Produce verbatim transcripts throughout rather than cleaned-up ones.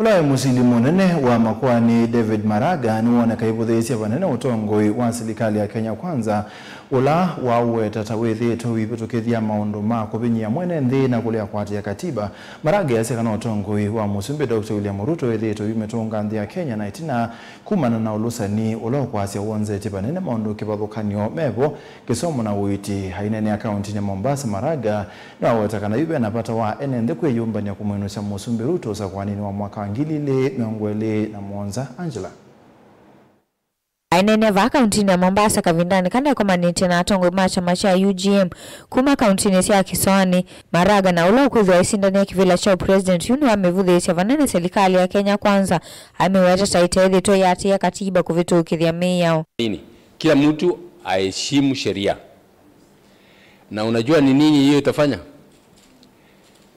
Ũla waĩ mũsili mũnene wa makoani David Maraga nĩwoneka aivũthĩĩsya vanene ũtongoi wa silikalĩ ya Kenya Kwanza, ũla waũweta ta wĩthĩĩtwe ũivĩtũkĩthya maũndũ ma kũvinyĩa mwene nthĩ na kũlea kũatĩĩa katiba. Maraga easya kana ũtongoi wa Mũsumbĩ Doctor William Ruto wĩthĩĩtwe ũimĩtũnga nthĩ ya Kenya na ĩtina kumana na ũlũsani ũla ũkwasya wonzetye vanene maũndũ kĩvathũkany'o mevo, kĩsomo na ũiiti. Aineenea kaũntĩnĩ ya Mombasa, Maraga nĩwaweta kana yu vena vata wa ene nthĩ kwĩyũmbany'a kũmwĩnũsya Mũsumbĩ Ruto ũsakũaninĩ wa mwaka wa ngili ilĩ mĩongo ĩlĩ na mũonza. Angela. Aineenea vaa kaũntĩnĩ ya Mombasa kavindanĩ kala ekomanĩtye na atongoi ma kyama kya U G M kuma kaũntĩnĩ sya kĩsoanĩ, Maraga, na ũla ũkwĩthĩwa aisindania kĩvĩla kya ũpresident yu nĩwamĩvũthĩĩsya vanene silikalĩ ya Kenya Kwanza, amĩweta ta ĩtaĩthĩtwe ĩatĩĩa katiba kũvĩtũkĩthya mĩao. Nini? Kila mtu aheshimu sheria. Na unajua ni nini hiyo itafanya?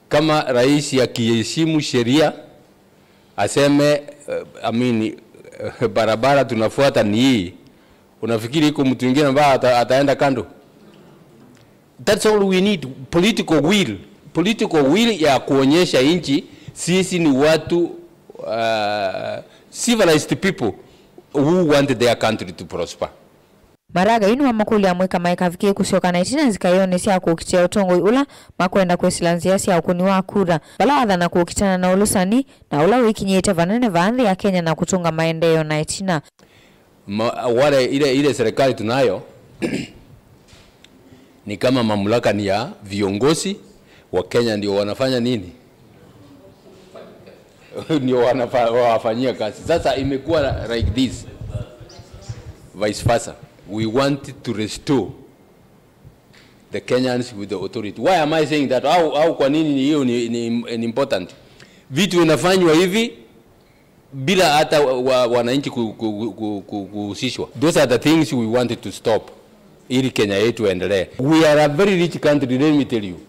Kama rais akiheshimu sheria, aseme, eh, I mean, eh, barabara tunafuata ni hii, unafikiri iko mtu mwingine ambaye ata-, ataenda kando? That's all we need, political will. Political will ya kuonyesha nchi sisi ni watu, uh, civilized people who want their country to prosper. Maraga yu nĩwamakũlya amũika maikavikĩe kũsyoka na ĩtina nzikaĩonĩ sya kũkitĩa ũtongoi ũla makwenda kwĩsĩla nzĩa sya ũkũni wa kura, vala wathana kũkitana na ũlũsani na ũla ũikinyĩte vanene vaa nthĩ ya Kenya na kũtũnga maendeeo na ĩtina. Ma-, wale, ile, ile serikali tunayo ni kama mamlaka ni ya viongozi wa Kenya, ndio wanafanya nini? Ndio wanafa-, wawafanyia kazi. Sasa imekuwa like this. Vice versa. We want to restore the Kenyans with the authority. Why am I saying that? Au, au kwa nini ni hiyo ni, ni, ni important? Vitu inafanywa hivi bila hata wa, wa, wananchi ku-, ku-, ku-, ku-, kuhusishwa. Those are the things we wanted to stop ili Kenya yetu endelee. We are a very rich country, let me tell you.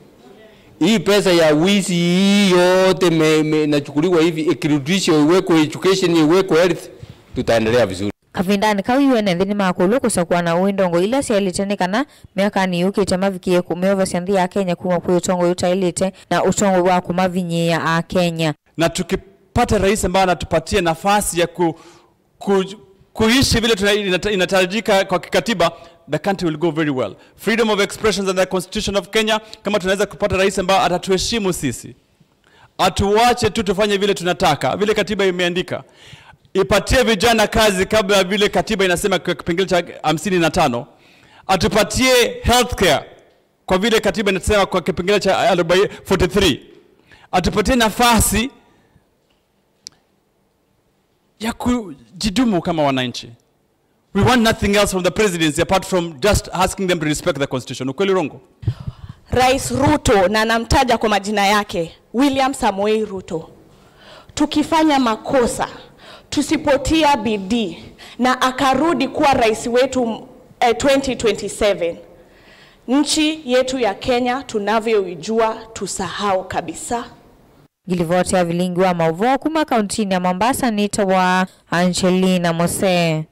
Hii pesa ya wizi hii yote me-, me-, inachukuliwa hivi, ikirudishwa iwekwe education, iwekwe health, tutaendelea vizuri. Kavindanĩ kau yu ene nthĩ nĩmakũlw'a kũsakũa na ũĩ ndongoi ila syaĩlĩte nĩ kana myakanĩ yũkĩte mavikĩe kũmĩovosya nthĩ ya Kenya kuma kwĩ ũtongoi ũtaĩlĩte na ũtongoi wa kũmavinyĩĩa Akenya. Na tukipata rais ambaye anatupatia nafasi ya ku-, ku-, kuishi vile tuna-, inata-, inatarajika kwa kikatiba, the country will go very well. Freedom of expressions under the Constitution of Kenya, kama tunaweza kupata rais ambaye atatuheshimu sisi, atuwache tu tufanye vile tunataka, vile katiba imeandika. Ipatie vijana kazi kabla ya vile katiba inasema kwa kipengele cha hamsini na tano. Atupatie healthcare kwa vile katiba inasema kwa kipengele cha arobaini, forty-three. Atupatie nafasi ya kujidumu kama wananchi. We want nothing else from the presidency apart from just asking them to respect the constitution. Ukweli, urongo? Rais Ruto, na namtaja kwa majina yake, William Samoei Ruto. Tukifanya makosa, tusipotia bidii na akarudi kuwa rais wetu, eh, twenty twenty-seven, nchi yetu ya Kenya tunavyoijua tusahau kabisa. Ngilivoti ya vilingi wa maũvoo kuma kauntinĩ ya Mombasa nĩtawa Angelina Mose.